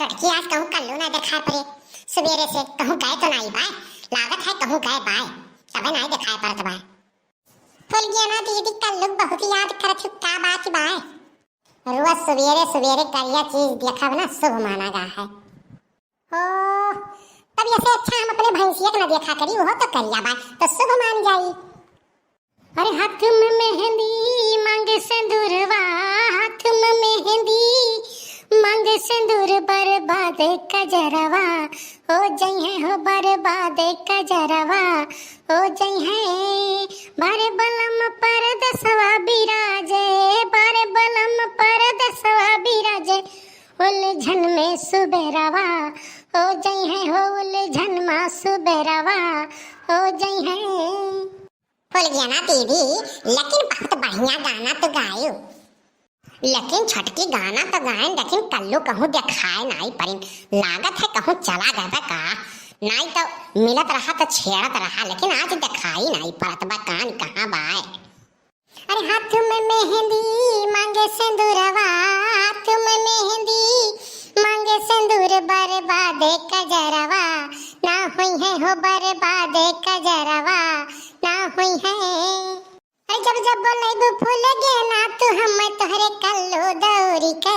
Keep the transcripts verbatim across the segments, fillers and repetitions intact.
छोटकी, आज कहूँ कल्लू ना देखाए पड़े, सुबेरे से कहूँ गए तो नाई बाय, लागत है कहूँ गए बाय, तबे नाई देखाए पड़त बाय। फुलगेना दीदी, कल्लू बहुत याद करत हूँ, का बात बाय? रोज सुबेरे सुबेरे करिया चीज देखब ना शुभ माना गा है। ओ, तब ऐसे अच्छा हम अपने भैंसिया के ना देखा करी, वो तो करिया बाय, तो शुभ मान जाई। अरे हाथ में मेहंदी मांगे सिंदूरवा, हाथ में मेहंदी मांगे सिंदूर, बर्बाद कजरवा हो जइहे हो, बर्बाद कजरवा हो जइहे। बारे बलम परदेसवा बिराजे, बारे बलम परदेसवा बिराजे, उलझन में सुबेरवा हो जइहे हो, उलझन में सुबेरवा हो जइहे। फुलगेना दीदी, लेकिन बहुत बढ़िया गाना तो गायो। लेकिन छोटकी, गाना तो गायन, लेकिन कल्लू कहूँ देखाए नाई परिन। लागत है कहूँ चला गए बा का? नाई तो मिलत रहा तो छेड़त रहा, लेकिन आज देखाई नाई पड़त बा। कान कहाँ बाय? अरे हाथ में मेहंदी मांगे सिंदूरवा, हाथ में मेहंदी मांगे सिंदूर, बर्बाद कजरवा ना होई है हो, बर्बाद कजरवा ना होई है। अरे जब जब बोलैबू फुलगेना तू, हम तोहरे कल्लू दौरी के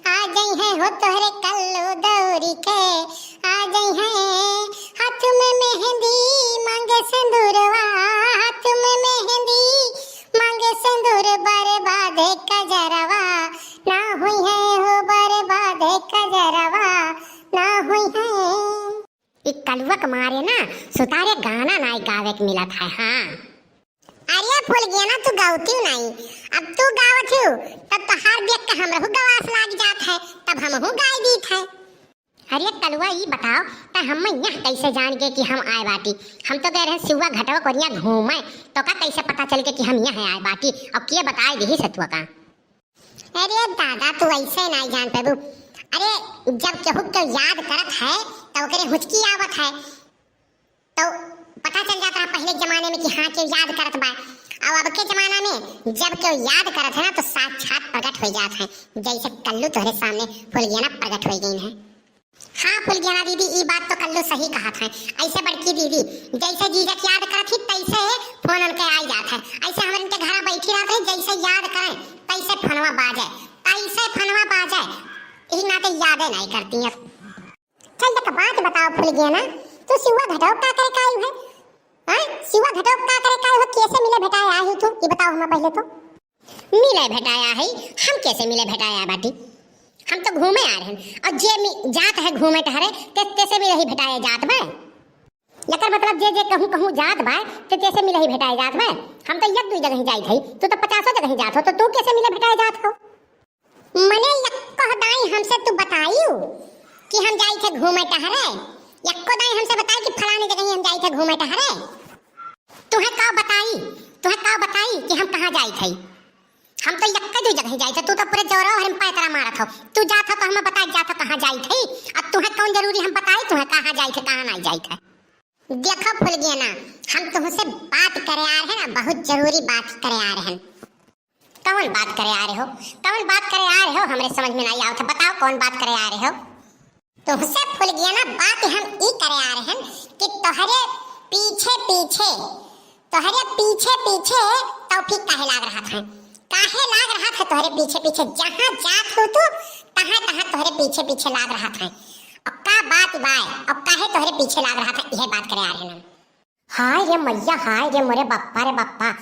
आ जइहे हो, तोहरे कल्लू दौरी के आ जइहे। हाथ में मेहंदी मांगे सिंदूरवा, हाथ में मेहंदी मांगे सिंदूर, बर्बाद कजरवा ना होई है हो, बर्बाद कजरवा ना होई है। ई कलुआ के मारे ना सुतारे गाना नाई गावे के मिलत है। हाँ। अरे फुलगेना, तू गावती नाई, अब तू गावत हू तब तोहार देख के हमरहू गवास लाग जात है, तब हमहू गाय दीत है। अरे कलुआ, ई बताओ, त हम यहाँ कैसे जान गए कि हम आए बाटी? हम तो गए रहे सिवा घटवा कोरिया घूमे, तो का कैसे पता चल के कि हम यहाँ आए बाटी? अब के बताए दिही सतुआ का? अरे दादा, तू ऐसे नाई जान पेबू। अरे, जब केहू के याद करत है, तो ओकरे हुचकी आवत है, तो पता चल जात रहा पहले के जमाने में कि हाँ, केहू याद करत बा। और अब के जमाना में जब केहू याद करत है ना, तो साक्षात प्रकट हो जात है, जैसे कल्लू तोहरे सामने फुलगेना प्रकट हो गई है। हाँ फुलगेना दीदी, ई बात तो कल्लू सही कहत है। ऐसे बड़की दीदी जैसे जीजा के याद करत ही, तैसे फोन उनके आई जात है। ऐसे हमरे इनके घर बैठी रहत है, जैसे याद करें तैसे फोनवा बाजे, तैसे फोनवा बाजे, यही नाते यादे नहीं करती है। चल, एक बात बताओ फुलगेना, तू सिवा घटवा का करे कायू है? हाँ, सिवा घटवा का करे कायू है? कैसे मिले भेटाए आए हो तू, ये बताओ हमें पहले तो। मिले भेटाया है, हम कैसे मिले भेटाया बाटी? हम तो घूमे आ रहन, और जे मि-, जात है घूमे टहरे, ते, तेसे मिले ही भेटाया जात बा। एकर मतलब जे, जे कहूँ, कहूँ जात बा, ते, तेसे मिले ही भेटाया जात बा। हम तो एक दुई जगह ही जाइत है, तू तो पचासों जगह ही जात हो, तो तू कैसे मिले भेटाया जात हो? मने यक्को दाई हमसे तू बतायू कि हम जाइत है घूमे टहरे, यक्को दाई हमसे बताई कि फलानी जगह ही हम जाइत है घूमे टहरे? तुहे का बताई, तुहे का बताई कि हम कहाँ जाइत है? हम तो यक्के दुई जगह ही जाइत है, तू तो पूरे जोरो हरिम पैतरा मारत हो। तू जात हो तो हमें बताई जात हो कहाँ जाइत है, अब तुहे कौन जरूरी हम बताई तुहे कहाँ जाइत है, कहाँ नहीं जाइत है? देखो फुलगेना, हम तुमसे बात करे आ रहे हैं, बहुत जरूरी बात करे आ रहे हैं। कौन बात करे आ रहे हो? कौन बात करे आ रहे हो? हमरे समझ में नहीं आवत है, बताओ कौन बात करे आ रहे हो? तुमसे फुलगेना बात हम ई करे आ रहे हैं कि तोहरे पीछे पीछे, तोहरे पीछे पीछे तौफीक काहे लाग रहत है? काहे लाग रहत है तोहरे पीछे पीछे? जहाँ जात हो तू, तहाँ तहाँ तोहरे पीछे पीछे लाग रहत है। अब का बात बाय, अब काहे तोहरे पीछे लाग रहत है, यह बात करे आ रहे हैं। हाय रे मैया, हाय रे मोरे बप्पा रे बप्पा।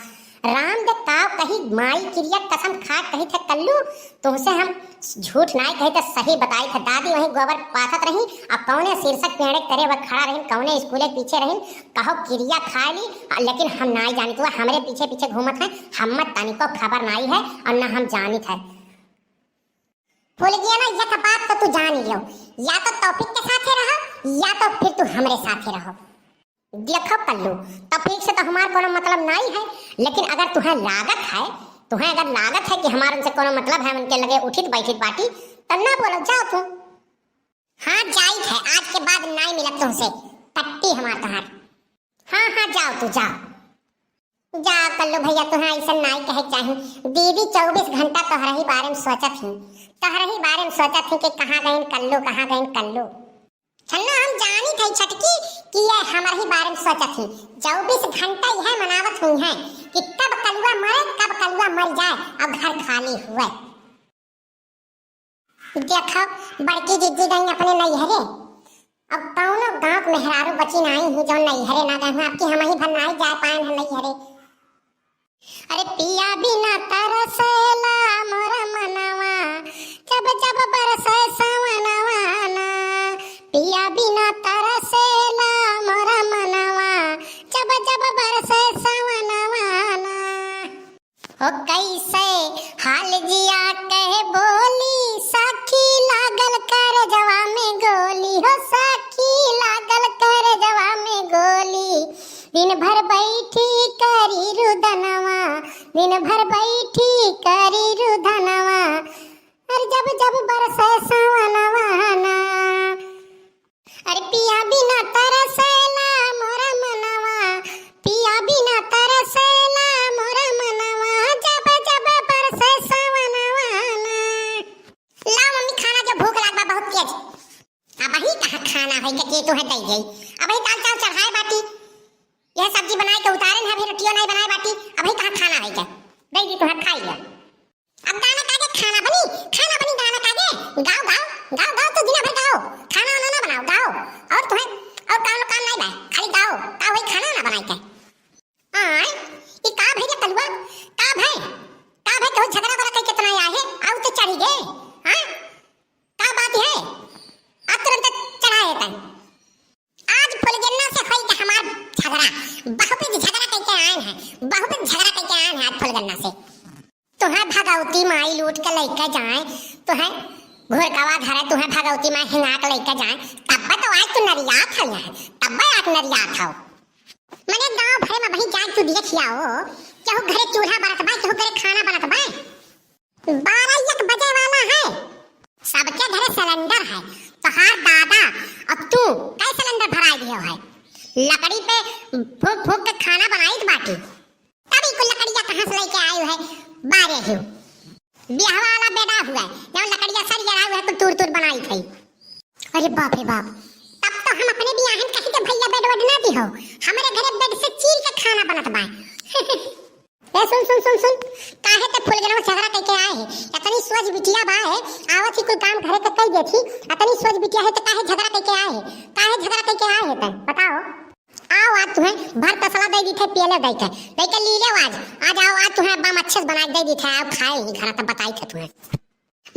राम दे ताव कही माई किरिया कसम खा कही थे कल्लू, तुमसे हम झूठ नाई कही थे, सही बताई थे। दादी वहीं गोबर पाथत रही, अब कौने शीर्षक पेड़े तरे वह खड़ा रही, कौने स्कूले पीछे रही, कहो किरिया खा ली, लेकिन हम नाई जानी तो हमरे पीछे पीछे घूमत है, हम तनिको खबर नाई है और ना हम जानित है। फुलगेना, एक बात तो तू जान लियो, या तो तौफीक के साथे रहो, या तो फिर तू हमरे साथे रहो। देखो कल्लू, तौफीक से तो हमार कोनो मतलब नाई है, लेकिन अगर तुहें लागत है, तुहें अगर लागत है कि हमार उनसे कोनो मतलब है, उनके लगे उठित बैठित बाटी, तब ना बोलो, जाओ तू। हाँ, जाइत है, आज के बाद नाई मिलब तुमसे, टट्टी हमार तोहार। हाँ, हाँ, जाओ तू, जाओ। जा कल्लू भैया, तुहें ऐसा नाई कहे के चाही। दीदी चउबीस घंटा तोहरा ही बारे में सोचत ही, तोहरे ही बारे में सोचत ही कि कहाँ गइन कल्लू, कहाँ गइन कल्लू। छन्ना, हम जानी थी छटकी कि ये हमरे ही बारे में सोचत ही। चउबीस घंटा यह मनावत हुई हैं कि कब कलुआ मरे, कब कलुआ मर जाए और घर खाली हुए। देखो, बड़की जिज्जी गई अपने नैहरे। अब कौनो गाँव के मेहरारू बची नाई ही जो नैहरे ना गए हैं। अब की हम ही भर नाई जा पाए हैं नैहरे। अरे पिया बिना तरसेला मोर मनवा, जब जब बरसे सवनवा ना। पिया बिना तरसेला मोर मनवा, जब जब बरसे सवनवा ना। हो कैसे हाल जिया कहे बोली, सखी लागल करजवा में गोली, हो सखी लागल करजवा में गोली। दिन भर बैठी करी रुदनवा, दिन भर बैठी करी रुदनवा, अरे जब जब बरसे सवनवा ना। अरे पिया बिना तरसेला मोर मनवा, पिया बिना तरसेला मोर मनवा, जब जब बरसे सवनवा ना। लाओ मम्मी खाना, जो भूख लाग बा बहुत तेज। अबही कहाँ खाना होई के, के तुहे दई गई? अबही दाल चावल चढ़ाए बाटी, यह सब्जी बनाए के उतारे हैं, अभी रोटियो नहीं बनाए बाटी, अबही कहाँ खाना होई के? दई दी तुहे, खाई लिया। अब गाना कागे खाना बनी, खाना बनी गाना कागे। गाओ, गाओ, गाओ, गाओ, तो दिना भर गाओ। खाना वाना ना बनाओ, गाओ। और तुम्हें और काम, काम नहीं बा, खाली गाओ। का वही खाना ना बनाई के। आय, ई का भई रे कलुआ? का भई? का भई, केहू झगड़ा बड़ा कई कितना आया है? आउ तो चढ़ी गे। हाँ? का बात है? अब तुरंत चढ़ा है तन। आज फुलगेन्ना से होई के हमार झगड़ा। बहुत झगड़ा कई के आए हैं, बहुत झगड़ा कई के आए हैं आज फुलगेन्ना से। तुहे भगवती माई लूट के लइके जाए, तुहे घोरकवा धरे, तुहे भगवती माई हिंगा के लइके जाए, तब तो आज तू नरियात हौ यहाँ, तब आज नरियात हौ। मने गाँव भरे में वही जाए तू देख आओ, केहू घरे चूल्हा बरत बा, केहू घरे खाना बनत बा। बारह एक बजे वाला है, सबके घरे सिलेंडर है। तोहार दादा और तू कै सिलेंडर भराई दियो है? लकड़ी पे फूक फूक के खाना बनाई बाटी। तब ई कुल लकड़िया कहाँ से लेके आए है? बारे हो, बियाह वाला बेडा हुआ, जब लकड़िया सर गया हुआ है तो तूर तूर बनाई थी। अरे बाप रे बाप, तब तो हम अपने बियाहन कहीं के भैया बेड वेड ना दी हो, हमारे घरे बेड से चीर के खाना बनत बा। ए सुन सुन सुन सुन, काहे ते फुलगेनवा झगड़ा कइके आए है? इतनी सोझ बिटिया बा है, आवत ही कुल काम घरे के कई देती, इतनी सोझ बिटिया है तो काहे झगड़ा कइके आए है? काहे झगड़ा कइके आए है तै? बताओ। आओ, आज तुहे भर तसला दे दी थे, पियले दे के, दे के ली ले आज। आज आओ, आज तुहे अब्बा हम अच्छे से बना के दे दी थे, आओ खाए ही घरा तब बताई थे तुहे।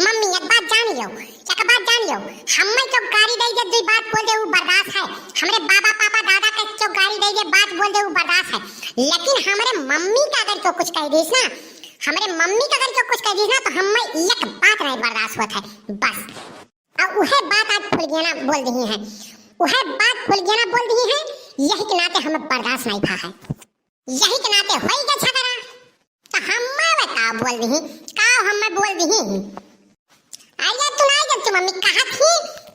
मम्मी, एक बात जान लियो, एक बात जान लियो, हमें जो गारी दे दे, दुई बात बोल दे, वो बर्दाश्त है। हमरे बाबा, पापा, दादा के जो गारी दे दे, बात बोल दे, वो बर्दाश्त है। लेकिन हमरे मम्मी का अगर जो कुछ कह दीस ना, हमरे मम्मी का अगर जो कुछ कह दीस ना, तो हमें एक बात नहीं बर्दाश्त होत है, बस। और उहे बात आज फुलगेना बोल दिही है, उहे बात फुलगेना बोल दिही है, यही के नाते हमें बर्दाश्त नहीं भा है। यही के नाते होई के झगड़ा। तो हम्मे में का बोल दिही, का हम्मे बोल दिही? अरे तू नहीं जानती मम्मी, कहा थी,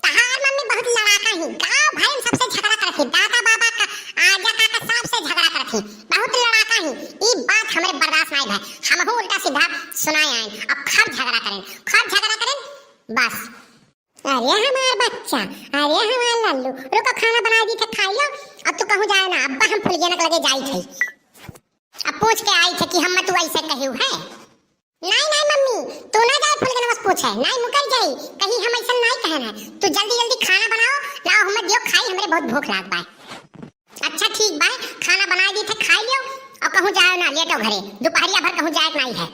तहार मम्मी बहुत लड़ाका ही, गाँव भर में सबसे झगड़ा करत ही, दादा बाबा का, आजा काका सबसे झगड़ा करत ही, बहुत लड़ाका ही। ई बात हमरे बर्दाश्त नहीं भा, हमहू उल्टा सीधा सुनाए आए, अब खूब झगड़ा करें, खूब झगड़ा करें, बस। अरे हमार बच्चा, अरे हमार लल्लू, रुको, खाना बनाई दी थे, खाई लो। अब तू कहूँ जाए ना, अब्बा हम फुलगेना के लगे जाई थे। अब पूछ के आई थे कि हम्मे तू ऐसे कहियो है? नहीं, नहीं मम्मी, तू ना जाए फुलगेनवा से पूछे, नहीं मुकर जाई, कहीं हम ऐसा नहीं कहन है। तू जल्दी जल्दी खाना बनाओ, लाओ हम्मे दियो खाई, हमरे बहुत भूख लाग बा। अच्छा ठीक बा, खाना बनाई दी थे, खाई लियो, और कहूँ जाओ ना, लेटो घरे, दोपहरिया भर कहूँ जाए के नहीं है।